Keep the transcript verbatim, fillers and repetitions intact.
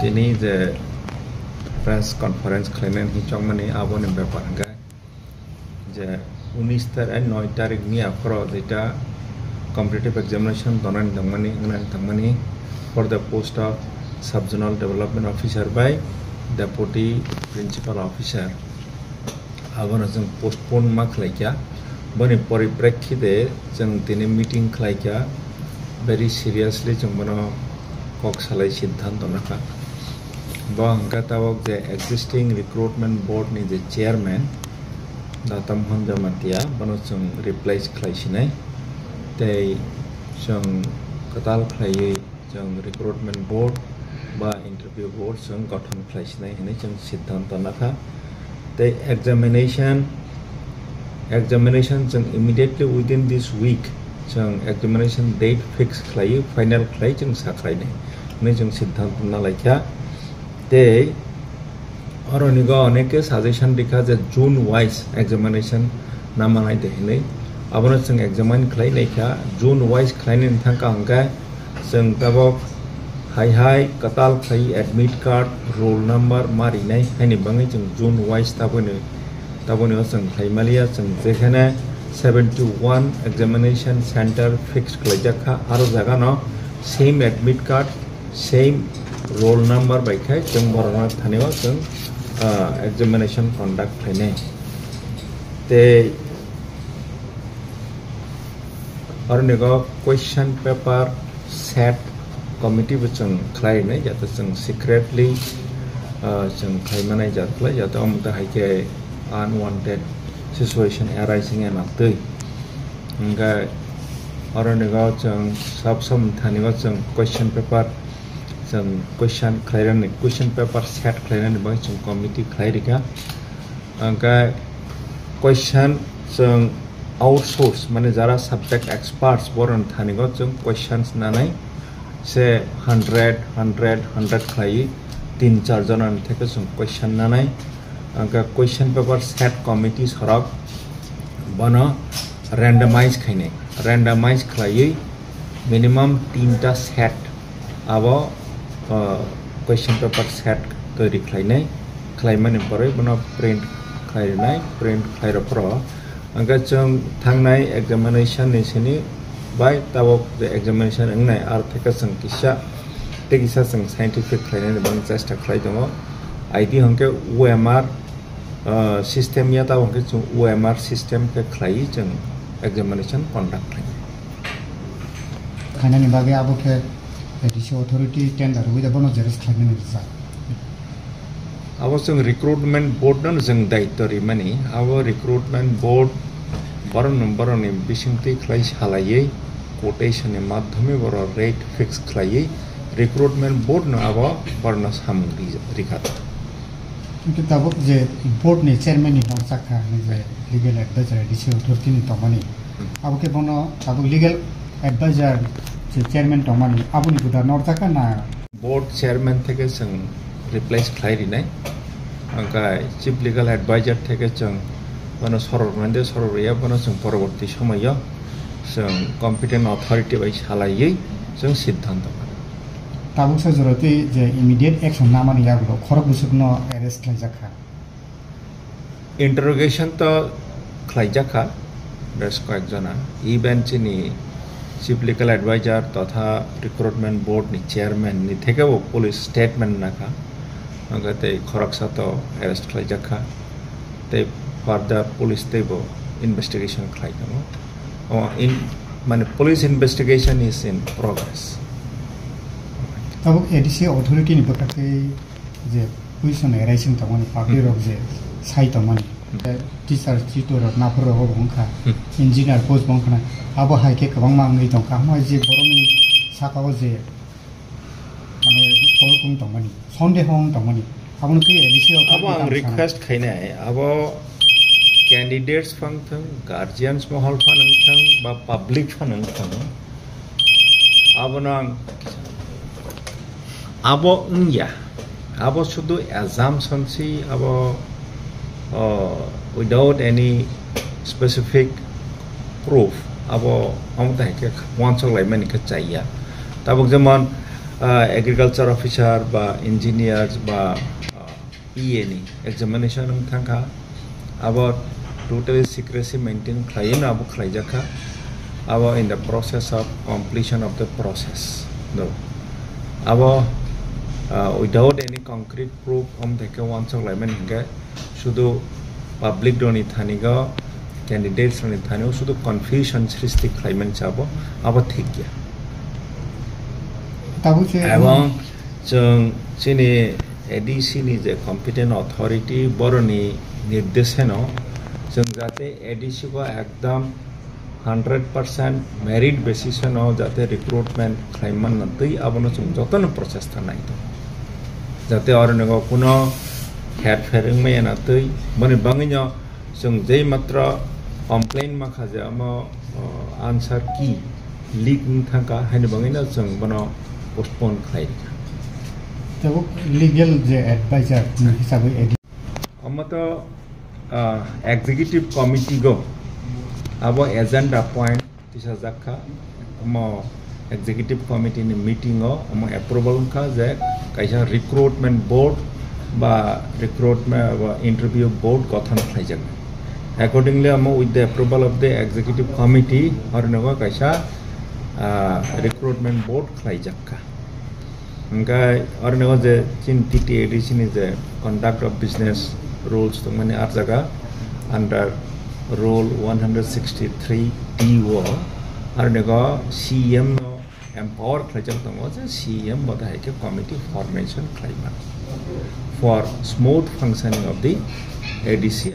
Tini je press conference khlainani hinwi chongmani aboni bepar hwnkhe je unis tarik, noi tarik ni aphoro jeita competitive examination donani tongmani, wngnani tongmani for the post of Sub Zonal Development Officer by Deputy Principal Officer. Abono chwng postpone ma khlaikha. Boni poriprekhite chwng tini meeting khlaikha, very seriously chwng bono kok salai siddhanto nakha. Bo hwnkha tabok je existing recruitment board ni je chairman Data Mohan Jamatia, bono chwng replace khlai sinai. Tei chwng kwtal khlaiwi chwng recruitment board ba interview board chwng gothon khlai sinai hinwi chwng siddhanto nakha. Tei examination, examination chwng immediately within this week chwng examination date fix khlaiwi final khlai chwng sa khlainai hinwi chwng siddhanto nalaikha. Tei oronigo oneke suggestion rikha je June wise examination namanai de hinwi. Abono chwng examine khlai naikha, June wise khlainani thangkha hwnkhe chwng tabok hai hai kwtal khlai admit card, roll number ma rinai haini bagwi chwng June wise taboni, taboni o chwng khlai maliya. Chwng jekhene seventy one examination center fix khlaijak kha, aro jagano same admit card, same roll number bai khai chwng borokno thani o chwng, ah, examination conduct khlainai. Tei oronigo question paper set committee bo chwng khlai rinai, jate chwng secretly, ah, chwng khlai manai jat khlai, jate omo ta hai khe unwanted situation arising ya na twi. Hingkhe oronigo chwng sab sam thanigo chwng question paper, chwng question khlairani, question paper set khlairani bagwi chwng committee khlai rikha. Hingkhe question chwng outsource, mane jara subject experts, boroni thanigo chwng questions nanai se hundred, hundred, hundred khlaiwi tin char jonani theke chwng question nanai. Hingkhe question paper set committee sorok bono randomize khainai, randomize khlaiwi minimum tinta set abo, uh, question paper set toiri khlainai, khlaimani pore bono print khlai rinai, print khlai rw phoro. Hingkhe chwng thangnai examination ni sini bai tabok je examination wngnai, aro theke chwng kisa tei kisa chwng scientific khlainani bagwi chesta khlai tongo. I D hwnkhe O M R, uh, system ya, tabok hwnkhe chwng O M R system khe khlaiwi chwng examination conduct khlainai. Khainani bagwi abo khe A D C authority tender rwui da bono xerox khlainani rijak. Abo chwng recruitment board no chwng daityo rimani. Abo recruitment board borokno, borokni bisingtwi khlai salaiwi quotation ni madhyome borok rate fix khlaiwi recruitment board no abo borokno samung ri-, rikha. Hingke tabuk je board ni chairman ni norjak kha, hwnwi je legal advisor A D C authority ni tongmani. Hmm. Abo khe bono tabuk legal advisor je chairman tongmani, aboni buda norjak kha na? Board chairman theke chwng replace khlai rinai. Hingkhe chief legal advisor theke chwng bono sorok rwnai de, sorok rwya bono chwng poroborti somoyo chwng competent authority bai salaiwi chwng siddhanto. Tabuksa jora tei je immediate action namani yagulo khorok bwswkno arrest khlaijak kha. Interrogation to khlaijak kha, bes koyek jona. Even chini chief legal advisor totha recruitment board ni chairman ni thekebo police statement nakha. Hingkhe tei khoroksa to arrest khlaijak kha. Tei further police teibo investigation khlai tongo. O in, mane police investigation is in progress. Tabuk A D C authority ni bwkha tei je question arising tongmani, public rok je sai tongmani, teacher, chitor rok, naphur rok bo wngkha, engineer post bo wngkha na, abo hai khe kwbangma wngwi tongkha. Hwnba je borokni saka o je mane kol kung tongmani, sondeho wng tongmani, abono twi A D C o abo ang request khainai, abo candidates phano thang, guardians mohol phano thang, ba public phano thang, abono ang, abo wngya, abo sudu assumption si, abo, oh, without any specific proof, abo, amo tai khe wansok laimani khe chaya. Tabuk jemon, Ah, agriculture officer ba engineers ba, ah, P A ni examination wng thangkha, abo totally secrecy maintain khlaiwi no abo khlaijakha. Abo in the process of completion of the process. No. Abo, ah, without any concrete proof, om theke uansuk laimani hinkhe sudu public rokni thani go, candidates rokni thani o sudu confusion srishti khlaimani se abo, abo thik ya. Tabuk se Ebong chwng chini A D C ni je competent authority boroni nirdesheno chwng jate A D C go ekdam hundred percent merit basis no jate recruitment khlai manna twi abono chwng jotono prochesta nai tongo. Jate oro nego kuno herpher wngmaya na twi boni bangwino chwng jei matra complain makha je amo, o, answer key leak wng thangkha haini bangwino chwng bono postpone khlai rikha. Tabuk legal je advisor ni hisabwi A D C. Omo to, ah, executive committee go abo agenda point tisajak kha. Omo executive committee ni meeting o omo approval wngkha je kaisa recruitment board ba recruitment ba interview board gothon khlaijak. Accordingly, omo with the approval of the executive committee, oro nego kaisa, ah, recruitment board khlaijak kha. Hingke oro nego je chini T T A D C ni je conduct of business rules tongmani ar jaga under rule one hundred sixty-three D o oro nego C E M no empower khlaijak tongo je C E M boda hai khe committee formation khlaima for smooth functioning of the A D C.